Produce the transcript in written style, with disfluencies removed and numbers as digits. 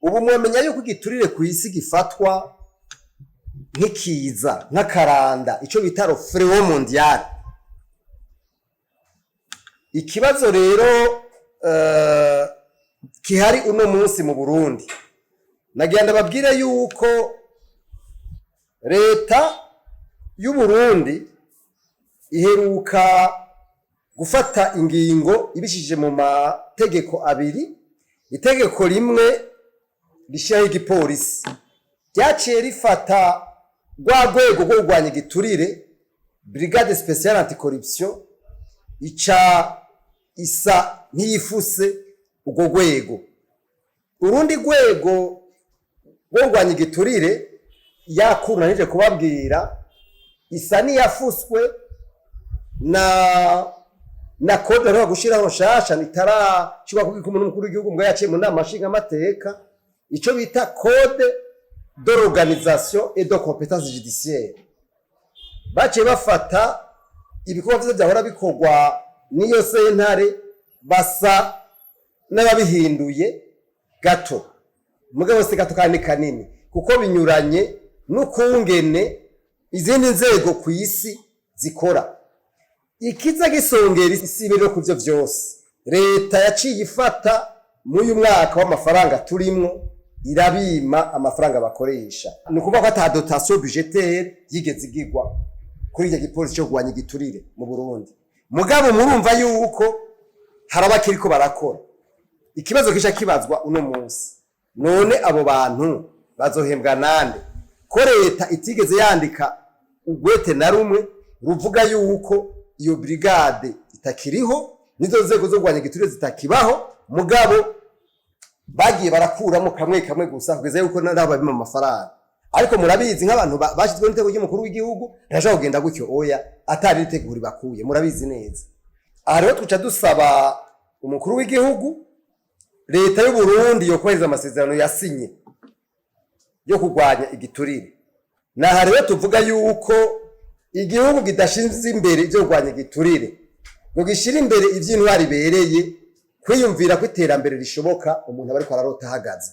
Ubu mwamenya yuko igiturire ku isi gifatwa nk'ikiza, nk'akaranda, icyo bita fléau mondial. Ikibazo rero kihari uno munsi mu Burundi, nagira ndababwire yuko leta y'u Burundi iheruka gufata ingingo ibishije mu mategeko abiri. Itegeko rimwe rishyiraho igipolisi ryaciye rifata rwa rwego rwo kurwanya igiturire, brigade spéciale anticorruption, ica isa nk'iyifuse urwo rwego. Urundi rwego rwo kurwanya igiturire yakunanije kubabwira isa n'iyafuswe na code baheruka gushiraho nshasha itarashirwa ku gikumu n'umukuru w'igihugu, ngo yaciye mu nama nshingamateka, ico bita code de l'organisation et de compétence judiciaire. Baciye bafata ibikorwa vyose vyahora bikorwa n'iyo sentare, basa n'ababihinduye gato, mugabo si gato kandi kanini, kuko binyuranye n'ukungene izindi nzego ku isi zikora. Ikiza gisongera isibe rero ku vyo vyose, leta yaciye ifata muri uyu mwaka w'amafaranga turimwo, irabima amafaranga bakoresha. Ni ukuvuga ko ata dotation budgétaire yigeze igirwa kuri icyo gipolisi cyo kurwanya igiturire mu Burundi. Mugabo murumva yuko hari abakiriko barakora. Ikibazo kisha kibazwa uno munsi: none abo bantu bazohembwa nande, ko leta itigeze yandika ugwete na rumwe ruvuga yuko iyo brigade itakiriho, nizo nzego zo kurwanya igiturire zitakibaho? Mugabo bagiye barakuramo kamwe kamwe gusa kugeza yuko nabo babima amafaranga. Ariko murabizi, nk'abantu bashyizweho n'itegeko ry'umukuru w'igihugu, ntashobora kugenda gutyo oya atari itegeko ribakuye. Murabizi neza. Aha rero tuca dusaba umukuru w'igihugu, leta y'u Burundi yo kubahiriza amasezerano yasinye yo kurwanya igiturire. Naha rero tuvuga yuko igihugu kidashinze imbere ibyo kurwanya igiturire, ngo gishire imbere ivy'intwari ibereye, kwiyumvira ko iterambere rishoboka, umuntu aba ariko ararota ahagaze.